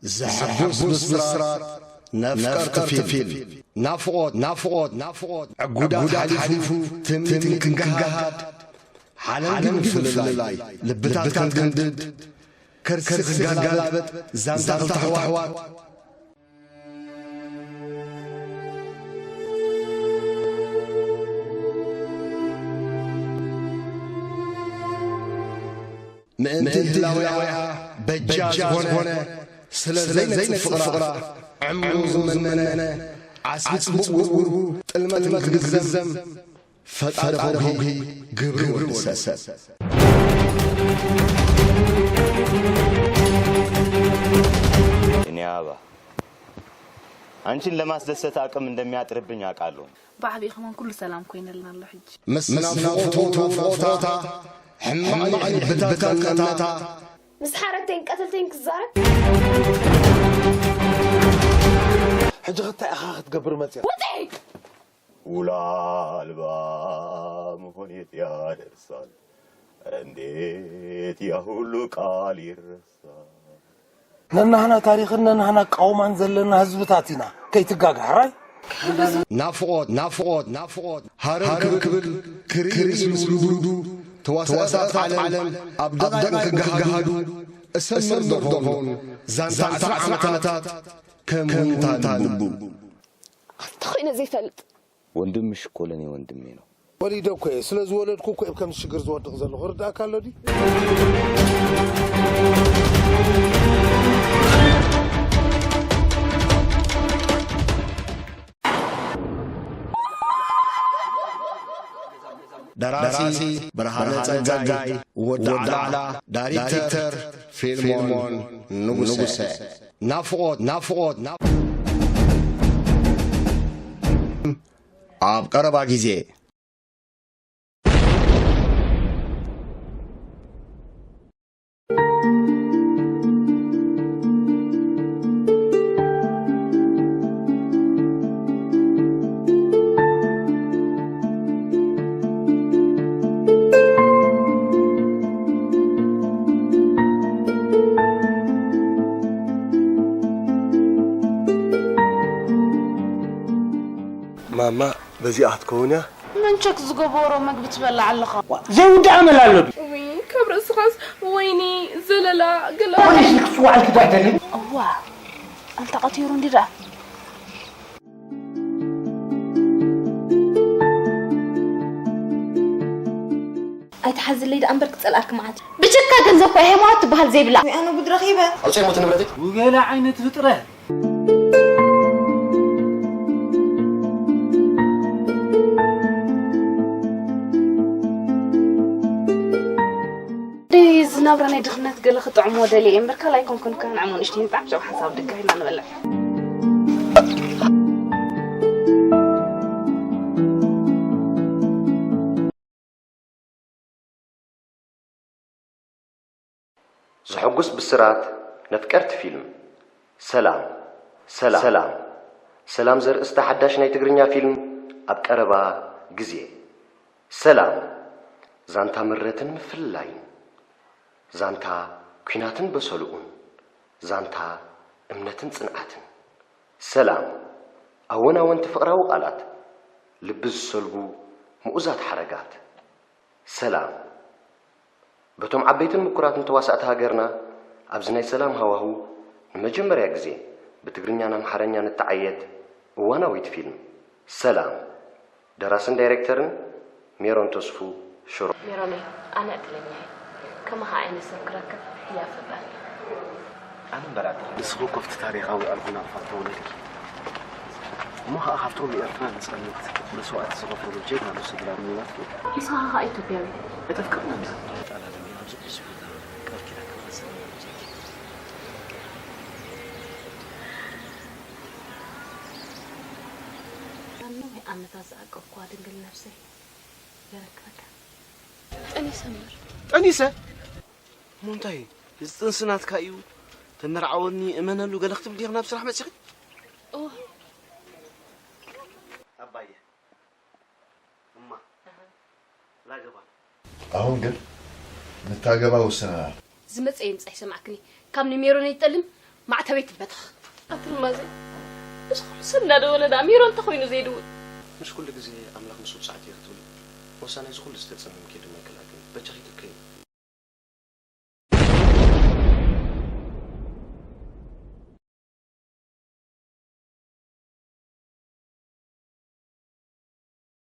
ዘሐጉስ ብስራት ነፍቀርቲ ፊልም። ናፍቖት፣ ናፍቖት፣ ናፍቖት ዕጉዳት ሓሊፉ ትምኒት ክንገሃድ፣ ሓለንጊ ምፍልላይ፣ ልብታት ክንድድ፣ ከርሲ ክጋላበጥ፣ ዛንታ ክልተ ኣሕዋት፣ ምእንቲ ህላዌኣ በጃ ዝኾነ፣ ስለ ዘይነጽፍ ፍቕራ ዕምሩ ዝመነነ፣ ዓስቢ ጽቡቕ ግብሩ ጥልመት ንክግዘም፣ ፈጣሪ ሆሂ ግብሪ ወዲ ሰብ። እኔ አበባ አንቺን ለማስደሰት አቅም እንደሚያጥርብኝ አውቃለሁ። ብዓቢኡ ከማን ኩሉ ሰላም ኮይነልና ኣሎ ሕጂ። ምስ ናፍቖቱ ናፍቖታ፣ ሕማቕ ልብታት ቀናታ። ምስ ሓረድተይን ቀተልተይን ክዛረብ? ሕጂ ኸ እንታይ ኢኻ ክትገብር መጺኻ? ውጺ! ውላ ኣልባ መኾኔት ያደርሳል። ኧረ እንዴት ያ ሁሉ ቃል ይረሳል። ነናህና ታሪኽን ነናህና ኣቃውማን ዘለና ህዝብታት ኢና። ከይትጋጋህ፣ ራይ? ናፍቖት፣ ናፍቖት፣ ናፍቖት። ሃረር ክብል ክርር ምስ ውሉዱ፣ ተዋሳእታት ዓለም ኣብ ደቓይቕ ክገሃዱ፣ እሰምር ዶ ኾን ዛንታ ዓስራ ዓመታት ከም ዊንታ ልቡ? እንታይ ኮይነ ዘይፈልጥ? ወንድምሽ እኮ ለኔ ወንድሜ ነው። ወሊደ እኮ እየ። ስለ ዝወለድኩ እኮ እየ ከምዚ ሽግር ዝወድቕ ዘለኹ። ርዳእካ ኣሎ ድዩ? ደራሲ ብርሃነ ጸጋይ፣ ወዲ ዓላ፣ ዳይሬክተር ፊልሞን ንጉሰ። ናፍቖት፣ ናፍቖት፣ ናፍ-፣ ኣብ ቀረባ ግዜ። ማማ በዚኣ ክትከውን እያ። መን ቸክ ዝገበሮ መግቢ ትበልዕ ኣለኻ? ዋ፣ ዘይውዳእ ኣመል ኣሎ ድዩ? ውይ፣ ካብ ርእስኻስ ወይኒ፣ ዘለላ፣ ገለ ፖሊስ ንክስዋዕ ክትበህደልን? እዋ፣ ኣንታ ቀቲሩ እንዲ ደኣ። ኣይትሓዝለይ ደኣ እምበር ክጸልኣኪ መዓት። ብጀካ ገንዘብ እኮ እያ ሃይማኖት ትበሃል ዘይብላ። ወይ ኣነ ጉድ ረኺበ። ኣውፅኤ ሞት ንብረተይ። ውገለ ዓይነት ፍጥረት። እዚ ናብራ ናይ ድኽነት ገለ ክጥዕሞ ደልየ እየ እምበር፣ ካልእ ኣይኮንኩን። ከ ንዕሞ ንእሽተይ ንጣዕ፣ ብጨው ሓንሳብ ድጋ ኢልና ንበልዕ። ዘሐጉስ ብስራት ነፍቀርቲ ፊልም። ሰላም፣ ሰላም፣ ሰላም፣ ሰላም ዘርእስታ ሓዳሽ ናይ ትግርኛ ፊልም ኣብ ቀረባ ግዜ። ሰላም፣ ዛንታ ምረትን ምፍልላይን፣ ዛንታ ኲናትን በሰልኡን፣ ዛንታ እምነትን ጽንዓትን። ሰላም፣ ኣወናወንቲ ፍቕራዊ ቃላት፣ ልቢ ዝሰልቡ ምኡዛት ሓረጋት። ሰላም፣ በቶም ዓበይትን ምኩራትን ተዋሳእቲ ሃገርና ኣብዚ ናይ ሰላም ሃዋሁ ንመጀመርያ ግዜ ብትግርኛን ኣምሓርኛን እተዓየት እዋናዊት ፊልም ሰላም፣ ደራስን ዳይሬክተርን ሜሮን ተስፉ ሽሮ። ሜሮነይ፣ ኣነ ዕድለኛ እየ። ከማኻ ዓይነት ሰብ ክረክብ ህያብ ፈጣሪ። ኣነ እምበር ኣደራ። ንስኺ እኮ ኣብቲ ታሪኻዊ ኣልቦ ናቕፋ ተወለድኪ። እሞ ኸኣ ካብቶም ንኤርትራ ነጻነት መስዋእቲ ዝኸፈሉ ጀጋኑ ስድራ ምኒናትኪ። ንስኻ ኸኣ ኢትዮጵያዊ። ኣይተፍቅርና እንዳ። ጣላለም ኣብዚ ቅዱስ ቦታ ቃል ኪዳን ክፈጽም እየ። ኣብ ነዊሕ ዓመታት ዝዓቀብክዋ ድንግል ነፍሰይ የረክበካ። ጠኒሰ እምበር። ጠኒሰ? እሞ እንታይ? እዚ ጥንሲ ናትካ እዩ፣ ተመርዓወኒ፣ እመነሉ ገለ ክትብል ዲኺ ናብ ስራሕ መጺኺ? እወ። ኣባዬ፣ እማ፣ ላገባ ነው። አሁን ግን ልታገባ ወስነናል። ዝመጸ ይምጻ ይሰማዕክኒ። ካብ ንሜሮን ኣይትጠልም፣ ማዕተበይ ትበተኽ። ኣቲ ልማዘይ፣ እዚ ኩሉ ሰብ እናደወለ ደኣ ሚሮ እንተኾይኑ ዘይድውል? مش ኩሉ ግዜ ኣምላኽ ምስ ውጹዓት እየ ክትብሊ። ወሳናይ እዚ ኩሉ ዝተጸመምኪ ድማ ኣይከልኣክን። በጃኺ ተከይ።